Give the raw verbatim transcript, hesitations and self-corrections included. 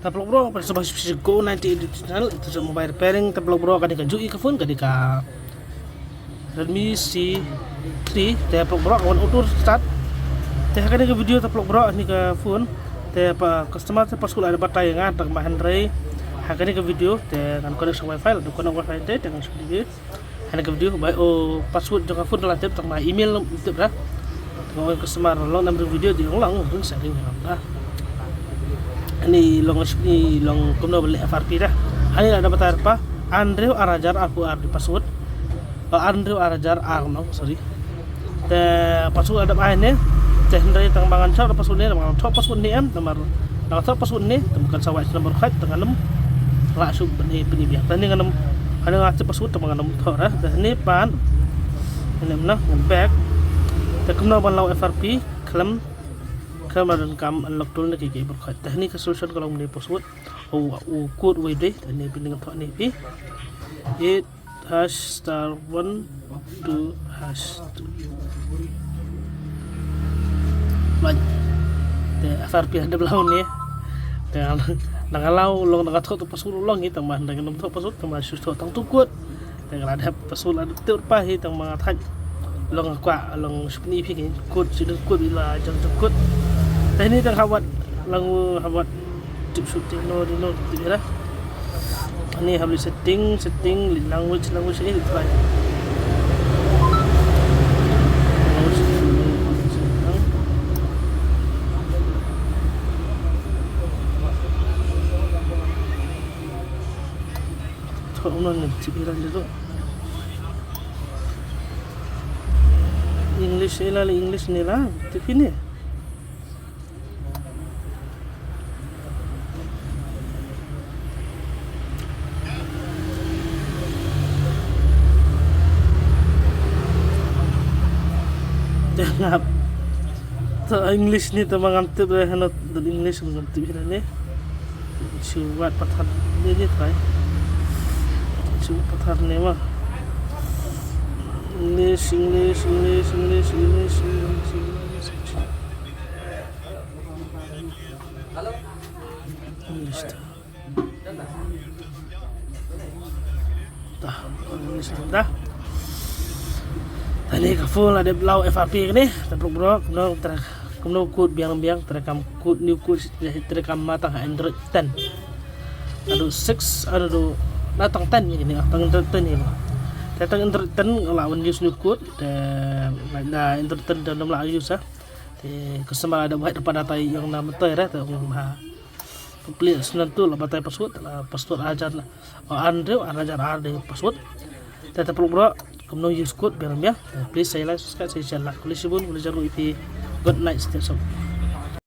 Te paralok baroh, phi sngewbha sngewsih sha Go ninety eight YouTube channel, ito jong mobile repairing. Te paralok baroh, kane ka jong i ka phone, kane ka Redmi C three, te paralok baroh, ka wan auto start. Te ha kane ka video te paralok baroh, kane ka phone, te pa customer te password la dep batai ïa nga, tang ba hynrei ha kane ka video te ngan connect sha wifi, la dep connect wifi te, te ngan shu dei. Ha kane ka video ba, oh, password jong ka phone la tip, tang ba email ym tip da. Tang ba customer long nam ring video, dei long long ring sa ring ram da. Ani long, ni long kumno ban leh F R P da. Ani la dep batai pa, ar hynriew ar hajar arphew ar dei password. Oh, ar hynriew ar hajar ar, no, sorry. Te password la dep ai ne. Te hynrei tang ba ngan thoh password ne, tang ba ngan thoh password ne em, namar ngan thoh password ne, tang ba kan sa wad sha number khat, tang ngan ym lah shuh ban ai, ban ai biang. Te hangne ngan ym, hangne nga tip password, tang ba ngan ym thoh re. Te hangne pat, hangne em na, ngan back. Te kumno ban law F R P khlem, khlem la donkam unlock tool ne kiei kiei baroh. Te hangne ka solution ka long ne password. U, u code uwei dei, te hangne phi ngan thoh ne phi. Eight hash star one two hash two. Bang. Te F R P la dep law ne. Te nang law long, nang thoh tu password long hi, tang ba nang thoh password, tang ba shu thoh tang tu code. Te la dep password la dep tur pa hi, tang ba thait. Long kwah long shu pyni phi ki code, shu dei code, la jong tu code. Te hangne tang hawat, lang hawat. Tip shu tip no, di no, tip ïa la. Ani hap leit setting, setting, leit language, language, eh, leit try. Thoh no, ni tip ïa la ni tu. English ïa la, English ne la, tip ïa ni. Te ngap. Te English ni te ma ngam tip re, hano te English ma ngam tip re ne. Shu wad pathar ne, ne try. Shu pathar ne ma. English, English, English, English. English. Dah, English dah. Te hangne ka phone la dep law F R P kane, te paralok baroh, kumno, kumno code biang biang, te kam code, new code, te kam ma tang Android ten. Ado six, ado, na tang ten ni kane, tang Android ten ni. Te tang Android ten la wan use new code, te na Android ten te ym lah use ah. Te customer la dep wad pa data ïong na mynta re, te ong ha. Please, shu nan tu la batai password, la password ar hajar, ar hynriew ar hajar ar dei password. Te paralok baroh, kumno use code biang biang. Please sa like, subscribe, sa share, like. Khublei shibun, khublei shibun ïa phi. Good night, stay safe.